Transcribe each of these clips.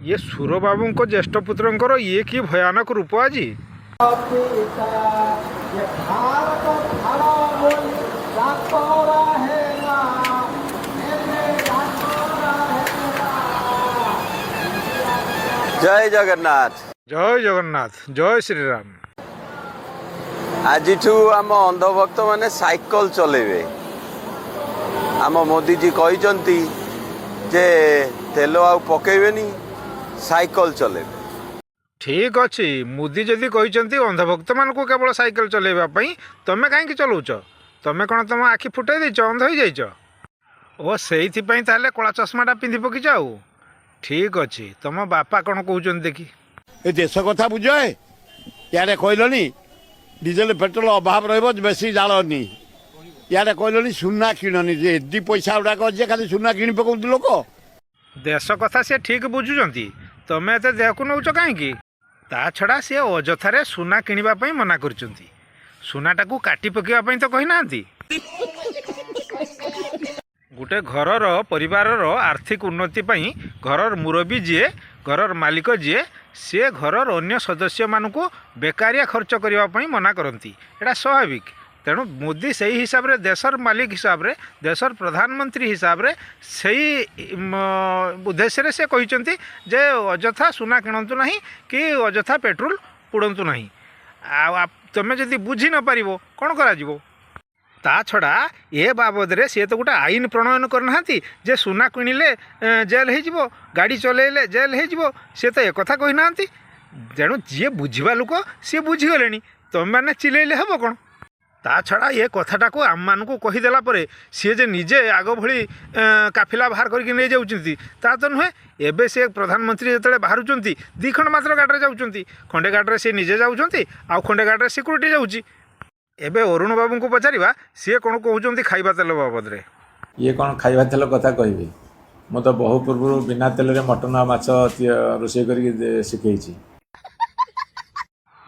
ଇଏ ସୁରବାବୁଙ୍କ ଜ୍ୟେଷ୍ଠ ପୁତ୍ରଙ୍କର ଇଏ କି ଭୟାନକ ରୂପ ଆଜି! ପିତା ଏ ଭାରତ ଛାଡ଼ ବୋଲି ଡାକରା ହେଲା, ହେଲେ ଡାକରା ହେଲା। ଜୟ ଜଗନ୍ନାଥ। ଜୟ ଜଗନ୍ନାଥ, ଜୟ ଶ୍ରୀରାମ। ଆଜିଠୁ ଆମ ଅନ୍ଧଭକ୍ତ ମାନେ ସାଇକେଲ ଚଲେଇବେ। ଆମ ମୋଦିଜୀ କହିଛନ୍ତି ଯେ ତେଲ ଆଉ ପକେଇବେନି, ସାଇକେଲ ଚଲେଇବେ। ଠିକ୍ ଅଛି, ମୋଦି ଯଦି କହିଛନ୍ତି ଅନ୍ଧଭକ୍ତମାନଙ୍କୁ କେବଳ ସାଇକେଲ ଚଲେଇବା ପାଇଁ, ତମେ କାହିଁକି ଚଲାଉଛ? ତମେ କ'ଣ ତମ ଆଖି ଫୁଟାଇ ଦେଇଛ, ଅନ୍ଧ ହେଇଯାଇଛ? ଓ, ସେଇଥିପାଇଁ ତାହେଲେ କଳା ଚଷମାଟା ପିନ୍ଧି ପକେଇଛ। ଆଉ ଠିକ୍ ଅଛି, ତମ ବାପା କ'ଣ କହୁଛନ୍ତି ଦେଖି। ଏ ଦେଶ କଥା ବୁଝ। ଇଆଡ଼େ କହିଲଣି ଡିଜେଲ ପେଟ୍ରୋଲ ଅଭାବ ରହିବ, ବେଶୀ ଜାଳନି। ଇଆଡ଼େ କହିଲଣି ସୁନା କିଣନି। ଯେ ଦି ପଇସା ଗୁଡ଼ାକ ଅଛି, ଖାଲି ସୁନା କିଣି ପକାଉଛନ୍ତି ଲୋକ। ଦେଶ କଥା ସେ ଠିକ୍ ବୁଝୁଛନ୍ତି, ତମେ ଏତେ ଦେହକୁ ନେଉଛ କାହିଁକି? ତା ଛଡ଼ା ସିଏ ଅଯଥାରେ ସୁନା କିଣିବା ପାଇଁ ମନା କରିଛନ୍ତି, ସୁନାଟାକୁ କାଟି ପକାଇବା ପାଇଁ ତ କହିନାହାନ୍ତି। ଗୋଟେ ଘରର, ପରିବାରର ଆର୍ଥିକ ଉନ୍ନତି ପାଇଁ ଘରର ମୁରବୀ ଯିଏ, ଘରର ମାଲିକ ଯିଏ, ସିଏ ଘରର ଅନ୍ୟ ସଦସ୍ୟମାନଙ୍କୁ ବେକାରିଆ ଖର୍ଚ୍ଚ କରିବା ପାଇଁ ମନା କରନ୍ତି। ଏଇଟା ସ୍ୱାଭାବିକ। ତେଣୁ ମୋଦି ସେଇ ହିସାବରେ, ଦେଶର ମାଲିକ ହିସାବରେ, ଦେଶର ପ୍ରଧାନମନ୍ତ୍ରୀ ହିସାବରେ, ସେଇ ଉଦ୍ଦେଶ୍ୟରେ ସେ କହିଛନ୍ତି ଯେ ଅଯଥା ସୁନା କିଣନ୍ତୁ ନାହିଁ କି ଅଯଥା ପେଟ୍ରୋଲ ପୋଡ଼ନ୍ତୁ ନାହିଁ। ଆଉ ତମେ ଯଦି ବୁଝି ନପାରିବ, କ'ଣ କରାଯିବ? ତା ଛଡ଼ା ଏ ବାବଦରେ ସିଏ ତ ଗୋଟେ ଆଇନ ପ୍ରଣୟନ କରିନାହାନ୍ତି ଯେ ସୁନା କିଣିଲେ ଜେଲ୍ ହେଇଯିବ, ଗାଡ଼ି ଚଲେଇଲେ ଜେଲ୍ ହେଇଯିବ। ସିଏ ତ ଏକଥା କହିନାହାନ୍ତି। ତେଣୁ ଯିଏ ବୁଝିବା ଲୋକ ସିଏ ବୁଝିଗଲେଣି, ତମେମାନେ ଚିଲେଇଲେ ହେବ କ'ଣ? ତା ଛଡ଼ା ଏ କଥାଟାକୁ ଆମମାନଙ୍କୁ କହିଦେଲା ପରେ ସିଏ ଯେ ନିଜେ ଆଗ ଭଳି କାଫିଲା ବାହାର କରିକି ନେଇଯାଉଛନ୍ତି, ତା ତ ନୁହେଁ। ଏବେ ସେ ପ୍ରଧାନମନ୍ତ୍ରୀ ଯେତେବେଳେ ବାହାରୁଛନ୍ତି, ଦୁଇ ଖଣ୍ଡ ମାତ୍ର ଗାଡ଼ିରେ ଯାଉଛନ୍ତି। ଖଣ୍ଡେ ଗାଡ଼ିରେ ସେ ନିଜେ ଯାଉଛନ୍ତି, ଆଉ ଖଣ୍ଡେ ଗାଡ଼ିରେ ସିକ୍ୟୁରିଟି ଯାଉଛି। ଏବେ ଅରୁଣ ବାବୁଙ୍କୁ ପଚାରିବା, ସିଏ କ'ଣ କହୁଛନ୍ତି ଖାଇବା ତେଲ ବାବଦରେ। ଇଏ କ'ଣ ଖାଇବା ତେଲ କଥା କହିବେ? ମୁଁ ତ ବହୁ ପୂର୍ବରୁ ବିନା ତେଲରେ ମଟନ ଆଉ ମାଛ ରୋଷେଇ କରିକି ଶିଖେଇଛି।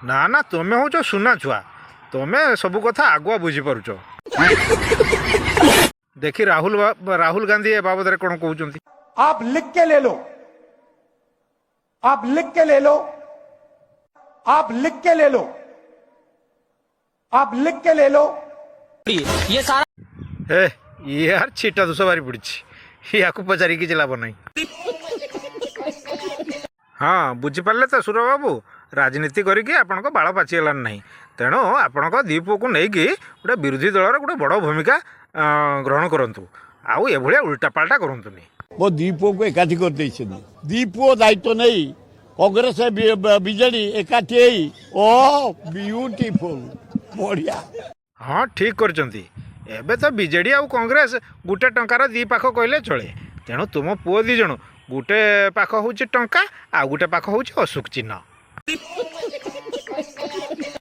ନା ନା, ତୁମେ ହେଉଛ ସୁନା ଛୁଆ, ତୁମେ ସବୁ କଥା ଆଗୁଆ ବୁଝିପାରୁଛ। ଦେଖି ରାହୁଲ ଗାନ୍ଧୀ ଏ ବାବଦରେ କ'ଣ କହୁଛନ୍ତି। आप लिख के ले लो, आप लिख के ले लो, आप लिख के ले लो, आप लिख के ले लो। ହେ, ଇଏ ଆର ଛିଟା ଦୋଷ ବାହାରି ପଡ଼ିଛି, ୟାକୁ ପଚାରି କିଛି ଲାଭ ନାହିଁ। ହଁ, ବୁଝିପାରିଲେ ତ ସୁରବାବୁ? ରାଜନୀତି କରିକି ଆପଣଙ୍କ ବାଳ ପାଚିଗଲାଣି ନାହିଁ। ତେଣୁ ଆପଣଙ୍କ ଦୁଇ ପୁଅକୁ ନେଇକି ଗୋଟେ ବିରୋଧୀ ଦଳର ଗୋଟେ ବଡ଼ ଭୂମିକା ଗ୍ରହଣ କରନ୍ତୁ, ଆଉ ଏଭଳିଆ ଉଲ୍ଟାପାଲ୍ଟା କରନ୍ତୁନି। ମୋ ଦି ପୁଅକୁ ଏକାଠି କରିଦେଇଛନ୍ତି। ଦି ପୁଅ ଦାୟିତ୍ୱ ନେଇ କଂଗ୍ରେସ, ବିଜେଡି ଏକାଠି ହେଇ, ଓ ବିୟୁଟିଫୁଲ, ବଢିଆ। ହଁ, ଠିକ୍ କରିଛନ୍ତି। ଏବେ ତ ବିଜେଡ଼ି ଆଉ କଂଗ୍ରେସ ଗୋଟେ ଟଙ୍କାର ଦୁଇ ପାଖ କହିଲେ ଚଳେ। ତେଣୁ ତୁମ ପୁଅ ଦୁଇ ଜଣ, ଗୋଟେ ପାଖ ହେଉଛି ଟଙ୍କା, ଆଉ ଗୋଟେ ପାଖ ହେଉଛି ଅଶୋକ ଚିହ୍ନ।